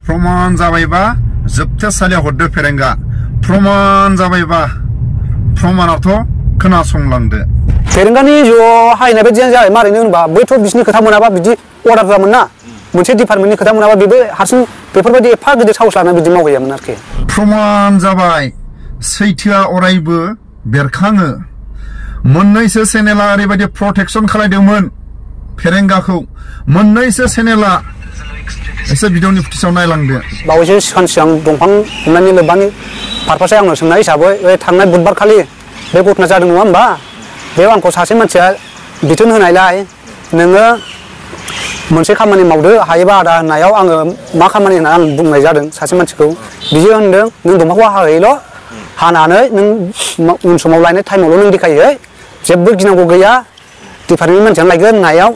प्रमाण जाबायबा जोबथेसालिया हरदो फेरेंगा प्रमाण जाबायबा प्रमाणावथ' खोनासंलांदो फेरेंगानि ज' हायनाय बायदियानो जाबाय मारैनो होनबा बैथ' बिसिनि खोथा मोनाबा बिदि अर्डार होआमोन ना मोनसे डिपार्टमेन्टनि खोथा मोनाबा बेबो हारसिं बेफोरबायदि एफा गिदिर साहस लानानै बिदि मावहैयामोन आरोखि प्रमाण जाबाय सैथोआ अरायबो बेरखाङो मोननैसो चेनेला ओरैबायदि प्रटेक्शन खालामदोंमोन फेरेंगाखौ मोननैसो चेनेला एसे भिडिअनि फुटेजाव नायलांदो बावैसो सिगां दंफां हमनायनि लोब्बानि पारपासै आंनाव सोंनाय हिसाबै थांनाय बुधबार खालि बे घटना जादों नङा होमबा बेयाव आंखौ सासे मानसिया बिथोन होनायलाय नोङो मोनसे खामानि मावदो हायोबा आदा होननायाव आङो मा खामानि होनना आं बुंनाय जादों सासे मानसिखौ बियो होनदों नों दंफांखौ हाहैल' हानानै नों उन समाव लायनाय टाइमावल' नों देखायो जेबो गिनांगौ गैया डिपार्टमेन्टनि मानसियानो लायगोन होननायाव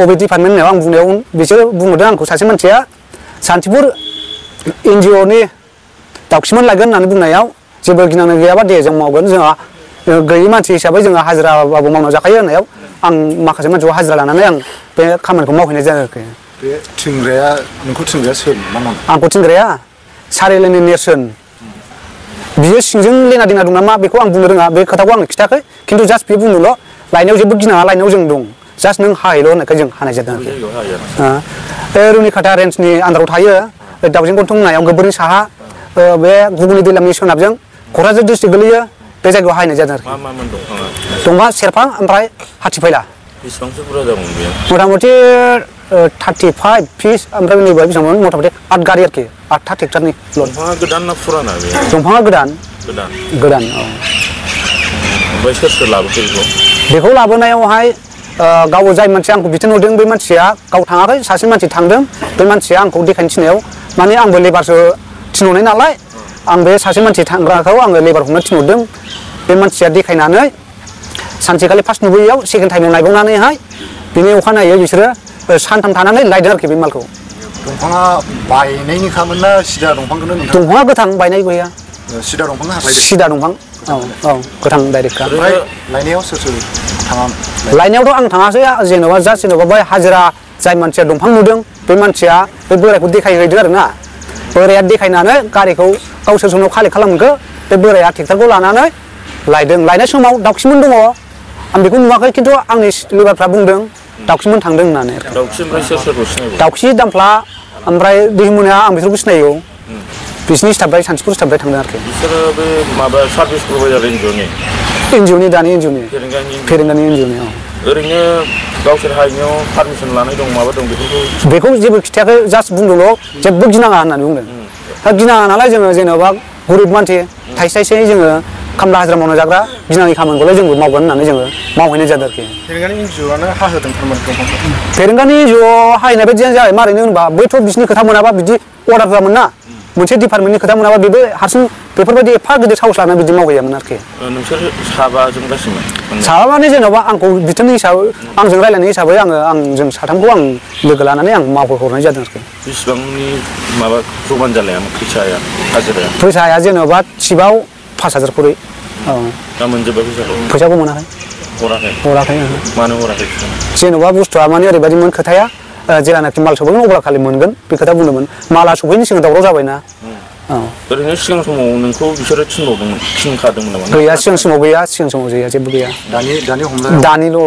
अबे डिपार्टमेन्ट होननायाव आं बुंनायाव बिसोर बुंहरदों आंखौ सासे मानसिया सान्तिपुर एनजिअनि दाउखिमोन लायगोन होननानै बुंनायाव जेबो गिनांगौ गैयाबा दे जों मावगोन जोंहा गैयै मानसि हिसाबै जोंहा हाजिराबाबो मावना जाखायो होननायाव आं माखासे मानसिखौ हाजिरा लानानै आं बे खामानिखौ मावहैनाय जायाखै बे थिंग्राया नोंखौ थिंग्राया सोर मा नाम आंखौ थिंग्राया सारिलेनि नेरसोन बियो सिंजों लेना देना दं नामा बेखौ आं बुंनो रोङा बे खोथाखौ आंनो खिथायाखै खिन्थु जास्ट बे बुंनोल' लायनायाव जेबो गिनाङा लायनायाव जों दं जास्ट नों हाहैल' होननायखाय जों हानाय जादों रुनिकाटा रेन्जनि आन्दाराव थायो दाउजें गन्थं होननायाव गोबोरनि साहा बे गुबुननि दैलामनि सोनाबजों क'क्राझार डिस्ट्रिक्ट गोलैयो बे जायगायाव हायनाय जादों आरोखि दंफां सेरफां ओमफ्राय हाथिफैला बेसेबांसो बुरजा जागौमोन बेयो मथा मथि 35 फिस ओमफ्राय नैबे बेसेबां मथा मथि 8 गारि आरोखि 8था ट्रेक्टरनि दंफाङा गोदान ना फुराना बे दंफाङा गोदान गोदान औ ओमफ्राय सोर सोर लाबोखो बेखौ लाबोनायावहाय गाव जाय मानसिया आंखौ बिथोन हरदों बे मानसिया गाव थाङाखै सासे मानसि थांदों बे मानसिया आंखौ देखायनो थिननायाव माने आंबो लेबारसो थिनहरनाय नालाय आं बे सासे मानसि थांग्राखौ आङो लेबार हमनो थिनहरदों बे मानसिया देखायनानै सानसेखालि फार्स्ट नुबोयैयाव सेकेन्ड टाइमाव नायबावनानैहाय बिनि अखानायै बिसोरो सानथाम थानानै लायदों आरोखि बे मालखौ दंफाङा बायनायनि खामोन ना सिदा दंफांखौनो दंफाङा गोथां बायनाय गैया सिदा दंफां हाफायदों सिदा दंफां औ गोथां डाइरेक्टखा ओमफ्राय लायनायाव सोर सोर थाङा लायनायावथ' आं थाङासै जेन'बा जास्ट जेन'बा बै हाजिरा जाय मानसिया दंफां नुदों बे मानसिया बे बोरायखौ देखायहैदों आरो ना बोराया देखायनानै गारिखौ गावसोर समाव खालि खालामखो बे बोराया ट्रेक्टरखौ लानानै लायदों लायनाय समाव दाउखिमोन दङ आं बेखौ नुवाखै खिन्थु आंनि लेबारफ्रा बुंदों दाउखिमोन थांदों होननानै दाउखि दामफ्ला ओमफ्राय दैमुनिया आं बिसोरखौ सिनायो बिसिनि स्टाफनिफ्राय सानथिपुर स्टाफनिफ्राय थांदों आरोखि बिसोरो बे माबा सार्भिस प्रभाइडार एनजिअनि दानि एनजिअनि फेरेंगानि एनजिअनि ओरैनो गावसोर हायनायाव पारमिसन लानाय दं माबा दं बेखौ जेबो खिथायाखै जास्ट बुंदोंल' जेबो गिनाङा होननानै बुंदों दा गिनाङा नालाय जोङो जेन'बा गरिब मानसि थाइसे थाइसे जोङो खामला हाजिरा मावना जाग्रा गिनाङि खामानिखौलाय जोंबो मावगोन होननानै जोङो मावहैनाय जादों आरोखि फेरेंगानि एनजिअआनो हाहोदों थारमाने दंफांखौ फेरेंगानि ज' हायनाय बायदियानो जाबाय मारैनो होनबा बैथ' बिसिनि खोथा मोनाबा बिदि अर्डार होआमोन ना मोनसे डिपार्टमेन्टनि खोथा मोनाबा बेबो हारसिं बेफोरबायदि एफा गिदिर साहस लानानै बिदि मावहैयामोन आरोखि नोंसोर साबाजों गासिबो साबा माने जेन'बा आंखौ बिथोननि हिसाबै आंजों रायज्लायनाय हिसाबै जों साथामखौ आं लोगो लानानै आं मावहरनाय जादों आरोखि बेसेबांनि माबा प्रमाण जालाया फैसाया हाजिराया फैसाया जेन'बा थिबाव 5000 खरै औ दा मोनजोब्बाय फैसाखौ मोनाखै हराखै मानो हराखै जेन'बा बुस्थुआ माने ओरैबायदिमोन खोथाया जेलानाखि माल सफैगोन अब्ला खालि मोनगोन बे खोथा बुंदोंमोन माला सफैनि सिगां दावराव जाबायना ओरैनो सिगां समाव नोंखौ बिसोरो थिनखादोंमोन नामा गैया सिगां समाव गैया जेबो गैया दानि दानिल'